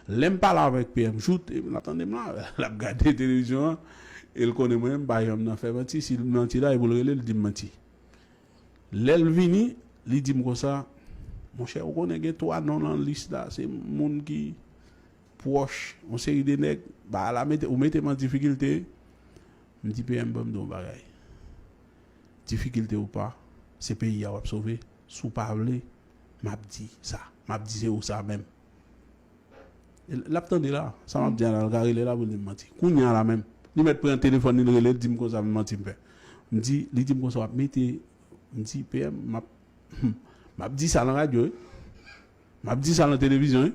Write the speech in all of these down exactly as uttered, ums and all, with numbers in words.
Lè m pale avèk P M Jouthe, l ap tande m la, l ap gade televizyon an, e l konnen mwen, m pa janm nan fè manti. Si l manti la, e pou l rele, l di m manti. Lè l vini, li di m konsa, monchè, ou konnen gen twa non nan lis la, se moun ki pwòch yon seri de nèg, bagay la mete, ou mete m an difikilte. M di, P M, ban m di w yon bagay. Difikilte ou pa, se peyi a w ap sove. Si w pa vle, m ap di sa. M ap di se ou sa menm. L ap tande la, sa m ap di a la, l ka rele la pou l di m manti. Kounye a la menm, li mèt pran telefòn li, l rele, l di m konsa, m manti m fè. M di, li di m konsa, w ap mete, m di, P M, m ap, m ap di sa nan radyo, wi. M ap di sa nan televizyon, wi.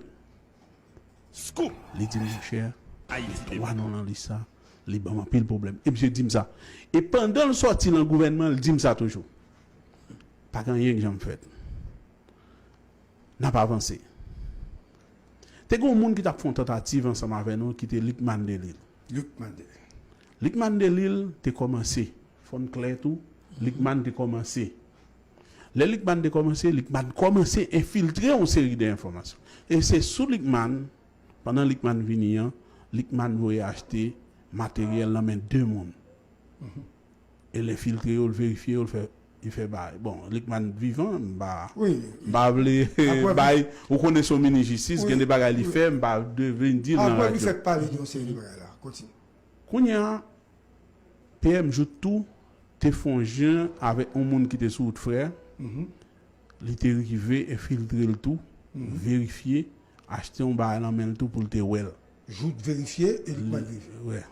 Scoop! Li di m, monchè, gen twa non nan lis sa, li ban m anpil pwoblèm. E misye di m sa. E pandan l sòti nan gouvènman, l di m sa toujou. Pa gen anyen k janm fèt. N ap avanse. Te gen yon moun ki t ap fè yon tantativ ansanm avè nou, ki te Lucmane Delille. Lucmane Delille. Lucmane Delille te kòmanse. Fò n klè tou, Lucmane te kòmanse. Lè Lucmane te kòmanse, Lucmane kòmanse enfiltre yon seri de enfòmasyon. E se sou Lucmane, pandan Lucmane vini an, Lucmane voye achte materyèl nan men de moun. E l enfiltre yo, l verifye yo, l fè, li fè bagay. Bon, Lucmane vivan, m pa, m pa vle bay, ou konnen se yon minis jistis, gen de bagay li fè, m pa vle vin di l nan radyo. Apre li fèk pale de yon seri de bagay la. Kontinye. Kounye a, P M Jouthe tou te fè yon jan avèk yon moun ki te sou wout frè. Li te rive enfiltre l tou, verifye, achte yon bagay nan men l tou pou l te wè l. Jouthe verifye e Lucmane verifye. Wè.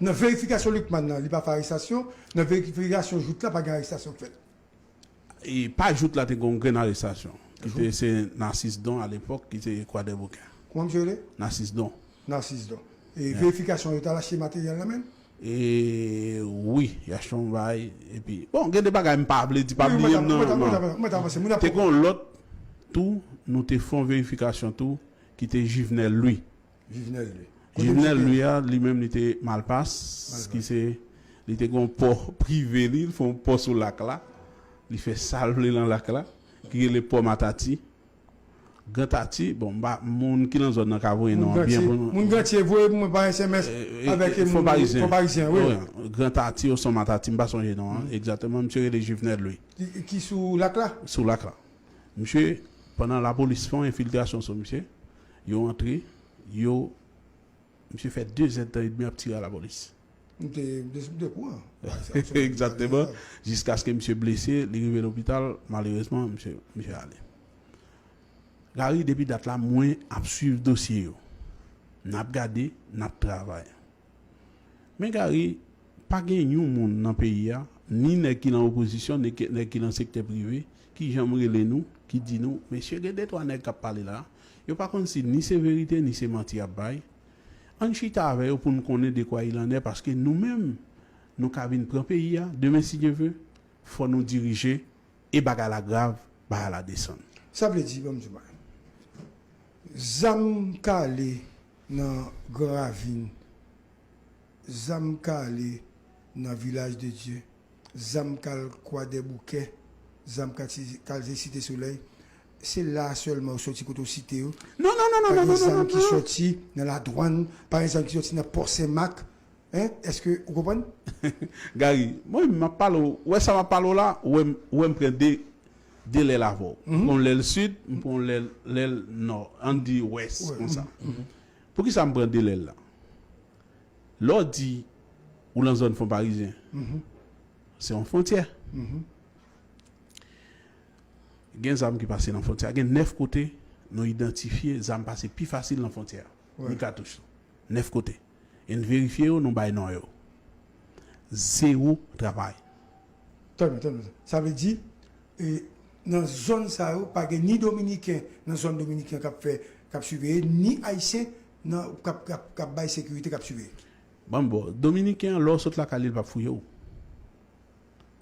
Nan verifikasyon Lucmane nan, li pa fè arestasyon. Nan verifikasyon Jouthe la, pa gen arestasyon k fèt. E pa Jouthe la, te gen yon grenn arestasyon. Ki te, se Narcisse Don alepòk, ki te Kwadèboukè. Kòman misye rele? Narcisse Don. Narcisse Don. E verifikasyon yo t al achte materyèl nan men l? E wi, y achte yon bagay. Epi, bon, gen de bagay m pa vle di, pa bliye m nan. Te gen yon lòt tou, nou te fè yon verifikasyon tou, ki te Juvenel Louis. Juvenel Louis. Juvenel Louis a, li menm, li te Malpas, ki se, li te gen yon pò prive li, li fè yon pò sou lak la. Li fè sa l vle nan lak la, ki rele pò Matati. Gran Tati, bon, m pa, moun ki nan zòn nan ka voye non an byen pou nou. Moun Grantier voye pou mwen pa S M S avèk Fon Parizyen. Fon Parizyen, wi. Gran Tati osnon Matati, m pa sonje non an, egzakteman, misye rele Juvenel Louis. Ki, ki sou lak la? Sou lak la. Misye, pandan lapolis fè yon enfiltrasyon sou misye, yo antre, yo, misye fè de zèdtan edmi ap tire a lapolis. M te, m te, m te kouran. Egzakteman. Jiskaske misye blese, li rive lopital, malerezman, misye, misye ale. Gary, depi dat la, mwen ap swiv dosye yo. N ap gade, n ap travay. Men Gary, pa gen yon moun nan peyi a, ni nèg ki nan opozisyon, ni ke-, nèg ki nan sektè prive, ki janm rele nou, ki di nou, mesye, gen de twa nèg k ap pale la, yo pa konn si ni se verite, ni se manti y ap bay. Ann chita avè yo pou n konnen de quoi il en est, paske nou menm, nou ka vin pran peyi a, demen si Dye ve, fò nou dirije, e bagay la grav, bagay la desann. Sa vle di, ban m di w bagay. Zam k ale nan Gran Ravin, zam k ale nan Vilaj de Dye, zam k al Kwadèboukè, zam k al ti-, k al Site Solèy, se la sèlman yo soti kote w site yo. Non, non, non, non, non, non, non, non. Pa gen zam ki soti nan Ladwàn, pa gen zam ki soti nan Pò Sen Mak, Hein? Èske ou konprann? Gary, mwen menm m ap pale w, ou wè sa m ap pale w la, ou wè m, ou wè m pran de, de lèl avè w. M pran yon lèl sid, m pran yon lèl, lèl nò, ann di wès, konsa. Poukisa m pran de lèl la? Lè w di ou nan zòn Fon Parizyen, se yon fwontyè. Gen zam ki pase nan fwontyè a. Gen nèf kote nou idantifye zam pase pi fasil nan fwontyè a. Ni katouch. Nèf kote. E n verifye yo, nou bay non yo. Zewo travay. Tann, tann. Sa vle di, e, nan zòn sa yo, pa gen ni Dominiken nan zòn Dominiken k ap fè, k ap siveye, ni Ayisyen nan, k ap, k ap, k ap bay sekirite, k ap siveye. Ban m ba w, Dominiken an, lè w sot lakay li, l p ap fouye w.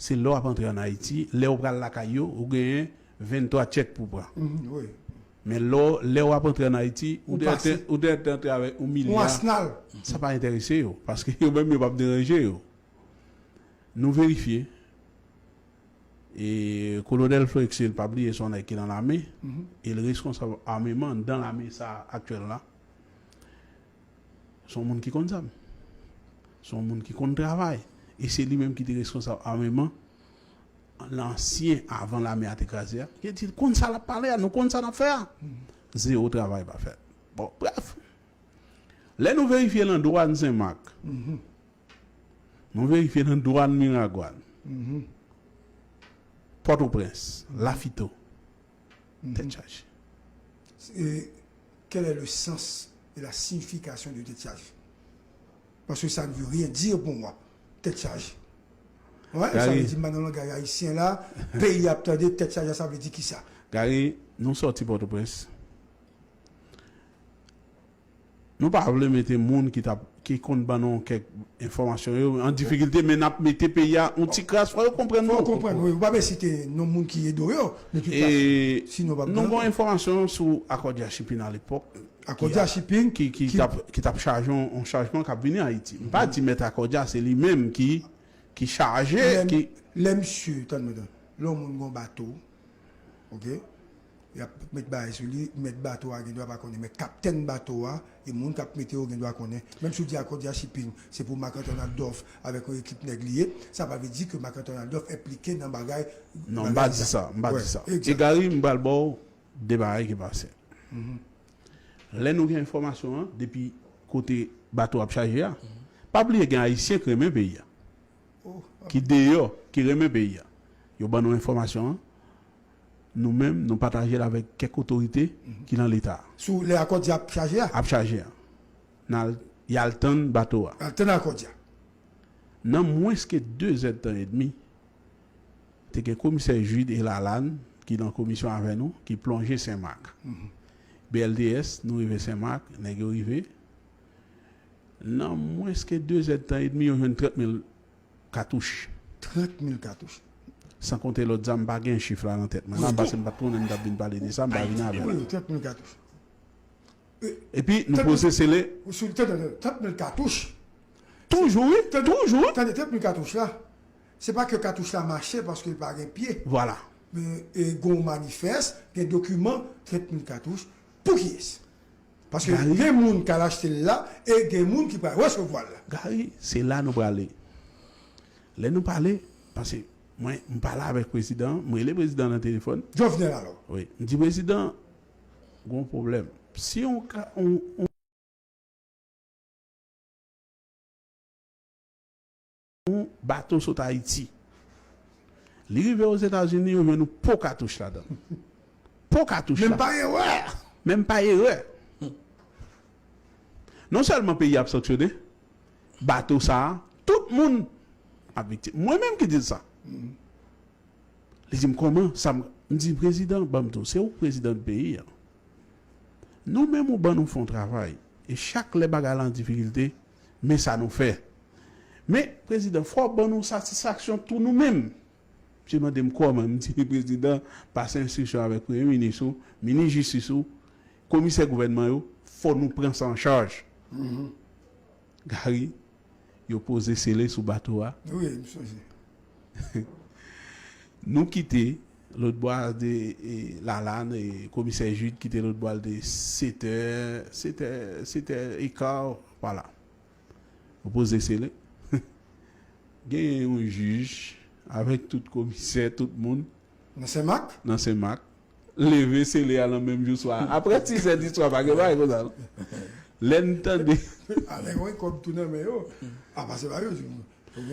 Se lè w ap antre ann Ayiti, lè w pral lakay yo, ou genyen venntwa tchèk pou w pran. Men lè w, lè w ap antre ann Ayiti, ou te, ou te, ou te antre avèk yon milya. Yon asnal. Sa pa enterese yo, paske yo menm yo p ap deranje yo. Nou verifye. E Kolonèl Florex, li pa bliye se yon nèg ki nan lame, e l reskonsab ameman nan lame sa aktyèl la. Se yon moun ki konn zam. Se yon moun ki konn travay. E se li menm ki te responsab ameman lansyen avan lame a te kraze a. Li di l konn sa l ap pale a, nou konn sa n ap fè a. Zewo travay pa fèt. Bon, brèf. Lè nou verifye nan dwàn Senmak, nou verifye nan dwàn Miragwàn, Pòtoprens, Lafito, tèt chaje. Et quel est le sens et la signification de tête chargée? Parce que ça ne veut rien dire pour moi. Tête chargée. Ouais, ça veut dire, dans le langage haïtien, là, pays a tendé tête chargée, ça veut dire qui ça? Gary, nou sòti Pòtoprens. Nou pa vle mete moun ki t ap ki konn ban nou kèk enfòmasyon yo an difikilte, men n ap mete peyi a yon ti kras. Fò yo konprann nou. Fò yo konprann, wi. Ou pa bezwen site non moun ki ede w yo. De tout fason, sinon w p ap konprann. Nou gen yon enfòmasyon sou Akòdya Shipping alepòk. Akòdya Shipping ki, ki, ki, t ap, ki t ap chaje yon, yon chajman k ap vini Ayiti. M pa di mèt Akòdya se li menm ki, ki chaje. Lè, ki... lè misye, tann mwen, tann. Lè yon moun gen yon bato, oke? Y ap met bagay sou li, mèt bato a gen dwa pa konnen, men kaptèn bato a, e moun k ap mete yo gen dwa konnen. Menm si w di Akòdya Shipping, se pou Marc Antoine Adolphe avèk yon ekip nèg li ye, sa pa vle di ke Marc Antoine Adolphe enplike nan bagay. Non, m pa di sa, m pa di sa. E Gary, m pral ba w de bagay ki pase. Lè nou gen enfòmasyon an, depi kote bato ap chaje a, pa bliye gen Ayisyen k renmen peyi a, ki deyò, ki renmen peyi a. Yo ban nou enfòmasyon an. Nou menm, nou pataje l avèk kèk otorite ki nan Leta. Sou lè Akòdya ap chaje a? Ap chaje a. N al, y al tann bato a. Al tann Akòdya. Nan mwens ke de zèdtan edmi, te gen komisè Jude e Lalanne ki nan komisyon avè nou, ki plonje Senmak. B L T S, nou rive Senmak, nèg yo rive. Nan mwens ke de zèdtan edmi, yo jwenn trant mil katouch. Trant mil katouch. San konte lòt zam, m pa gen chif la nan tèt mwen la, paske m pa t konnen m t ap vin pale de sa, m pa vin avè l. Wi, trant mil katouch. Epi, nou poze sele. Trant mil katouch. Toujou, wi. Toujou, wi. Tande, trant mil katouch la, se pa ke katouch la mache paske l pa gen pye. Vwala. Men, e, gen yon manifès, gen dokiman, trant mil katouch. Pou kiyès? Paske gen moun k al achte l la e gen moun ki pral resevwa l la. Gary, se la nou prale. Lè nou pale, paske mwen, m pale avèk prezidan an, m rele prezidan an nan telefòn. Jovenel alò. Wi. M di prezidan, gon pwoblèm. Si yon ka, yon, yon yon bato sot Ayiti. Li rive Ozetazini, yo jwenn yon po katouch ladan l. Po katouch la. Menm pa erè. Menm pa erè. Non sèlman peyi a ap sanksyone, bato sa a, tout moun ap viktim. Mwen menm ki di l sa. Li di m, kòman sa m, m di, prezidan, ban m di w, se ou k prezidan peyi a. Nou menm ou ban nou fè yon travay. E chak lè bagay la an difikilte, men sa nou fè. Men, prezidan, fò w ban nou satisfaksyon tou nou menm. Misye mande m kòman, m di li, prezidan, pase enstriksyon avèk premye minis ou, minis jistis ou, komisè gouvènman yo, fò nou pran sa an chaj. Gary, yo poze sele sou bato a. Wi, m sonje. Nou kite lòtbò a de e, Lalanne, e, komisè Jude kite lòtbò a l de sèt è, sèt è, sèt è eka, pa la. Yo poze sele. Gen yon jij avèk tout komisè, tout moun. Nan Senmak? Nan Senmak. Leve sele a nan menm jou swa a. Apre sizè di swa, pa gen bagay konsa non. Lè n tande. Avèk yon kòb tou nan men yo. A pase ba yo.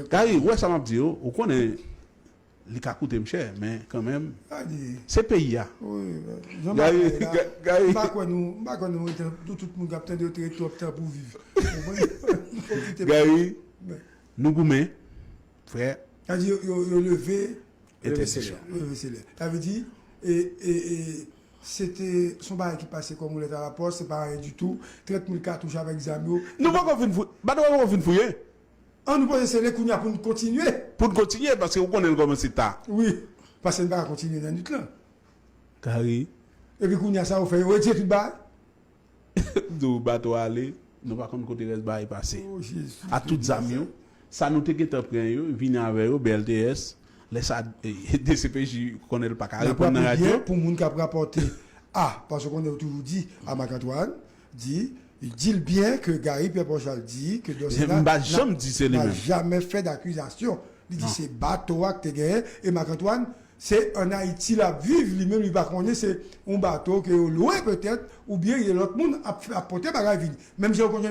Gary, ou wè sa m ap di yo, ou konnen li ka koute m chè, men kanmenm, se peyi a. Gary, Gary. M pa kwè nou, m pa kwè nou rete, nou tout moun k ap tande yo te ret twòp tan pou viv. Gary, nou goumen, frè. Sa di yo, yo, yo leve Entèdiksyon. Yo leve sele. Sa vle di, e, e, e, se te, se yon bagay ki pase kòm yon lèt alapòs, se pa anyen ditou. Trant mil katouch avèk zam yo. Nou poko fin fou-, bato a poko fin fouye. An nou poze sele kounye a pou n kontinye. Pou n kontinye, paske ou konnen l kòmanse ta. Wi, paske n pa ka kontinye nan nwit lan. Gary. Epi kounye a sa yo fè, yo retire tout bagay. M di w bato a ale, nou pa konn kote rès bagay pase. A tout zam yo, sa nou te gentan pran yo, vini avè yo, B L T S, lè sa, D C P J konnen l pa ka reponn nan radyo. Pou moun k ap rapòte a, paske konnen yo toujou di a Marc Antoine, di, Li di l byen ke Gary Pierre Paul Charles di ke Dòsèna M pa janm di se li n'a menm. Jamais fait d'accusation. Li di se bato a ki te genyen e Marc Antoine se an Ayiti l ap viv, li menm li pa konnen se yon bato ke yo lwe petèt oubyen gen lòt moun ap, ap pote bagay vini. Menm jan yo konn